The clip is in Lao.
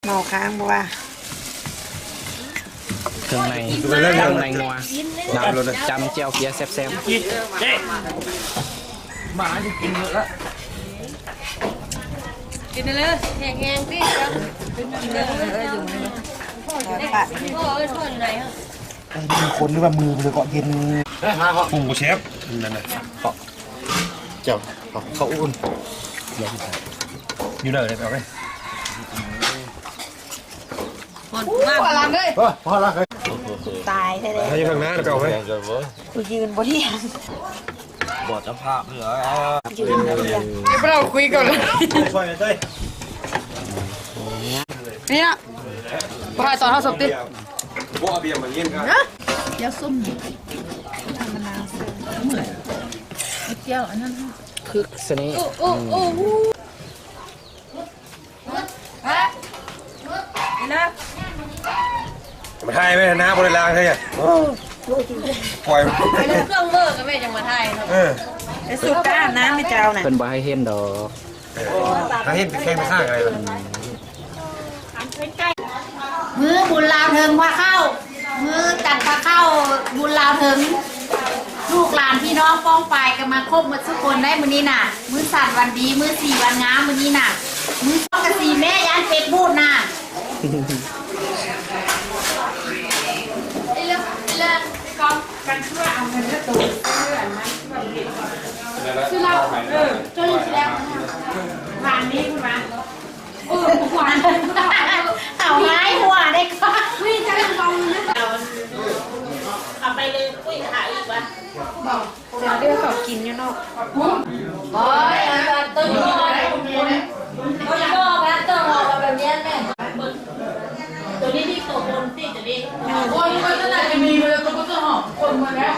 ເຂົ້າຄ້າງບໍ່ວ່າ ເຄື່ອງໃນ ເຄື່ອງໃນງົວ ນຳ ຈ້ຳແຈ່ວເກືອແຊບໆ. ກິນເລີຍ ແຫ້ງໆ ຕິ ກິນເລີຍ ເອີ ຢູ່ນີ້ ໂອ້ຍ ຄົນໜຶ່ງວ່າມືເພິ່ນກໍເຢັນ ປຸງບໍ່ແຊບ ນັ້ນນະ ເຂົ້າ ເຈົ້າ ເຂົ້າອຸ່ນ ຢູ່ເດີ ເອົາໄປ ຮ້ອນ ຮ້ອນ ເອີ ພໍລະ ຕາຍແທ້ໆ ໃຫ້ຢູ່ຂ້າງໜ້າ ໄປເອົາໄປ ກູຢືນບໍ່ທ່ຽງ ບໍ່ຈະພາບເຫຼືອ ຢືນບໍ່ທ່ຽງ ດຽວເຮົາຄຸຍກ່ອນ ນີ້ນະ ບໍ່ໃຫ້ຕອນເຮົາສົບຕິ ບໍ່ເອົາເບຍມາເຢັນກັນ ແຈ່ວສົ້ມ ມະນາວ ແຈ່ວອັນນັ້ນ ຄຶກສະເໜ່ ໂອ້ ໂອ້ ໂອ້ ມາຖ່າຍໄວ້ນະ ບໍ່ໄດ້ລ້າງເທື່ອ ໂອ້ ປ່ອຍ ໄປເລື່ອງເຄື່ອງເວີກະແມ່ຈັ່ງມາຖ່າຍເນາະ ເອີ ໄປສູດກາອາບນ້ຳໃຫ້ເຈົ້ານະ ເພິ່ນບໍ່ໃຫ້ເຫັນດອກ ຖ້າເຫັນໄປແຂ່ງໄປສ້າງອະໄລ ມື້ບຸນລາວເທິງພາເຂົ້າ ມື້ຈັນພາເຂົ້າ ບຸນລາວເທິງ ລູກຫຼານພີ່ນ້ອງປ້ອງປາຍກະມາຄົບໝົດທຸກຄົນໄດ໋ມື້ນີ້ນະ ມື້ສັນວັນດີ ມື້ສີວັນງາມມື້ນີ້ນະ ມື້ສອງກະສີແມ່ຢ້ານເປັດບູດນະ ຊື້ເຫຼົ້າ ເອີ ເຈົ້າຢູ່ຊິແລ້ວ ຫວານນີ້ພຸ້ນຫວານ ເອີ ເອົາຫຼາຍຫົວໄດ້ກ່ອນ ເອົາໄປເລີຍ ປຸ້ຍຫາອີກວະ ບອກ ເຂົາກິນຢູ່ເນາະ ໂອ້ຍ ເຕີງຫໍ່ ເຕີງຫໍ່ແບບນີ້ແມ່ ໂຕນີ້ ໂຕຄົນຕິ ໂຕນີ້ ໂອ້ຍ ມັນກໍໜ້າຈະມີເວລາ ໂຕກໍຈະຫອມຄົນມາແລ້ວ